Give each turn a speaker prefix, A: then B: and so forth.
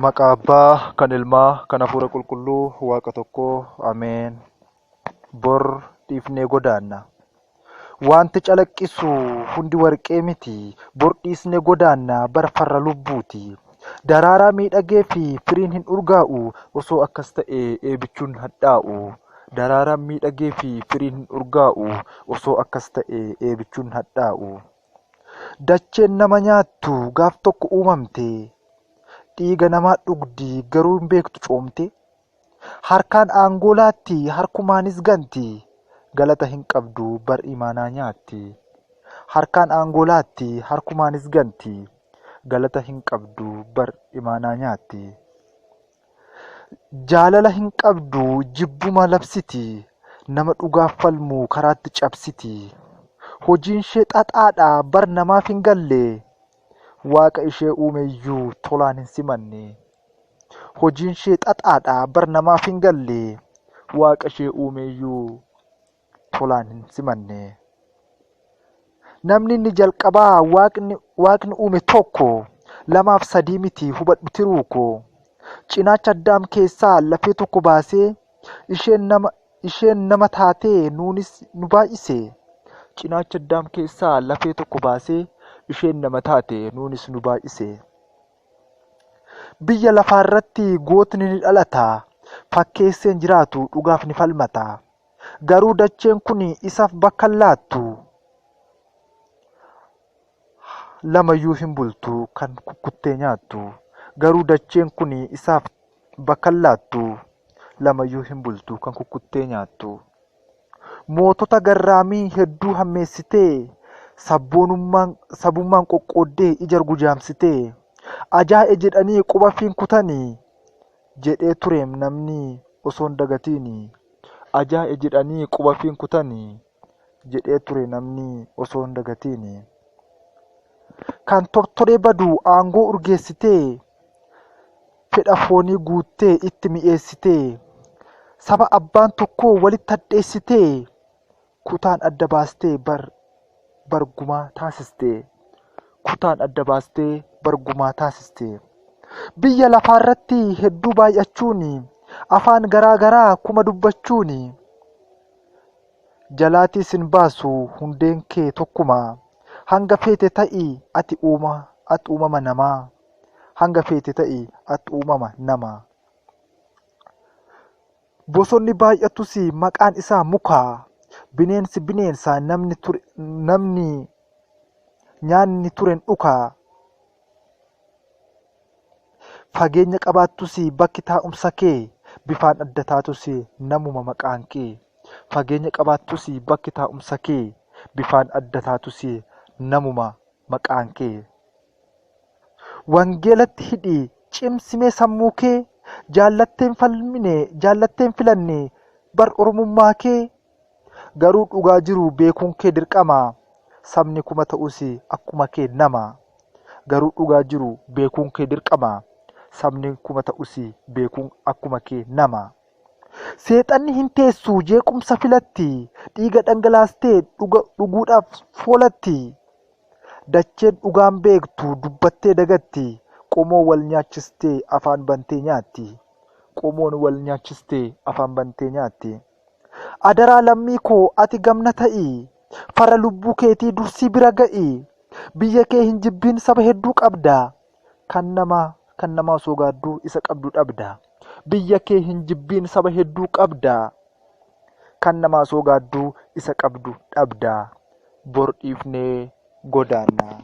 A: Maqaa Abbaa, kan Ilmaa, kan Hafuura Qulqulluu, Waaqa tokkoo, Ameen. Bor dhiifnee godaanna. Wanti calaqqisu hundi warqee miti. Bor dhiisnee godaanna bara farra lubbuuti. Daraaraa miidhagee fi firiin hin urgaa'u. Osoo akkas ta'ee eebichuun hadhaa'u. Daraaraan miidhagee fi firiin hin urgaa'u. Osoo akkas ta'ee eebichuun hadhaa'u. Dacheen nama nyaattu gaaf tokko uumamte. Dhiiga namaa dhugdi garuu hin beektu coomte. Harkaan aangoo laatti harkumaanis ganti. Galata hin qabdu bar imaanaa nyaatti. Harkaan aangoo laatti harkumaanis ganti. Galata hin qabdu bar imaanaa nyaatti. Jaalala hin qabdu jibbuma labsiti. Nama dhugaaf falmu karaatti cabsiti. Hojiin ishee xaxaadha bar namaaf hin galle. Waaqa ishee uumeyyuu tolaan hin simanne. Hojiin ishee xaxaadha bar namaaf hin galle. Waaqa ishee uumeyyuu tolaan hin simanne. Namni inni jalqabaa waaqni uume tokko lamaaf sadii miti hubadhu tiruu koo. Cinaacha Addaam keessaa lafee tokko baasee isheen nama taatee nuunis nu baay'ise. Cinaacha Addaam keessaa lafee tokko baasee isheen nama taate nuunis nu baay'ise. Biyya lafaarratti gootni ni dhalata. Fakkeesseen jiraatu dhugaaf ni falmata. Garuu dacheen kun isaaf bakka hin laattu. Lamayyuu hin bultu kan kukkuttee nyaattu. Garuu dacheen kun isaaf bakka hin laattu. Lamayyuu hin bultu kan kukkuttee nyaattu. Mootota garraamii hedduu hammeessitee sabummaan qoqqooddee ija rugujaamsitee ajaa'e jedhanii quba fiin kutanii jedhee tureem namni osoo hin dagatiini. Ajaa'e jedhanii quba fiin kutanii jedhee ture namni osoo hin dagatiini. Kan tortoree badu aangoo urgeessitee fedha foonii guuttee itti mi'eessitee saba abbaan tokkoo walitti hadheessitee kutaan adda baastee bar bargumaa taasiste. Kutaan adda baastee bargumaa taasiste. Biyya lafaarratti hedduu baay'achuun afaan garaa garaa kuma dubbachuun jalaatii sin baasu hundeen kee tokkuma. Hanga feete ta'i ati uuma ati uumama namaa. Hanga feete ta'i ati uumama nama. Bosonni baay'atus maqaan isaa muka. Bineensi bineensa namni ture namni nyaanni turen dhuka. Fageenya qabaattus bakki taa'umsa kee bifaan adda taatus namuma maqaan kee. Fageenya qabaattus bakki taa'umsa kee bifaan adda taatus namuma maqaan kee. Wangeelatti hidhi cimsimee sammuu kee jaallatteen falmine jaallatteen filanne bar oromummaa kee garuu dhugaa jiru beekuun kee dirqama sabni kuma ta'us akkuma kee nama garuu dhugaa jiru beekuun kee dirqama sabni kuma ta'us beekuun akkuma kee nama. Seexanni hin teessu jeequmsa filatti dhiiga dhangalaastee dhuguudhaaf foolatti. Dacheen dhugaan beektu dubbattee dagatti qomoo wal nyaachistee afaan bantee nyaatti. Qomoon wal nyaachistee afaan bantee nyaatti. Adaraa lammii koo ati gamna ta'i. Farra lubbuu keetii dursii bira ga'i. Biyya kee hin jibbiin saba hedduu qabda. Kan namaa kan namaa osoo gaadduu isa qabdu dhabda. Biyya kee hin jibbiin saba hedduu qabda. Kan namaa osoo gaadduu isa qabdu dhabda. Bor dhiifnee godaanna.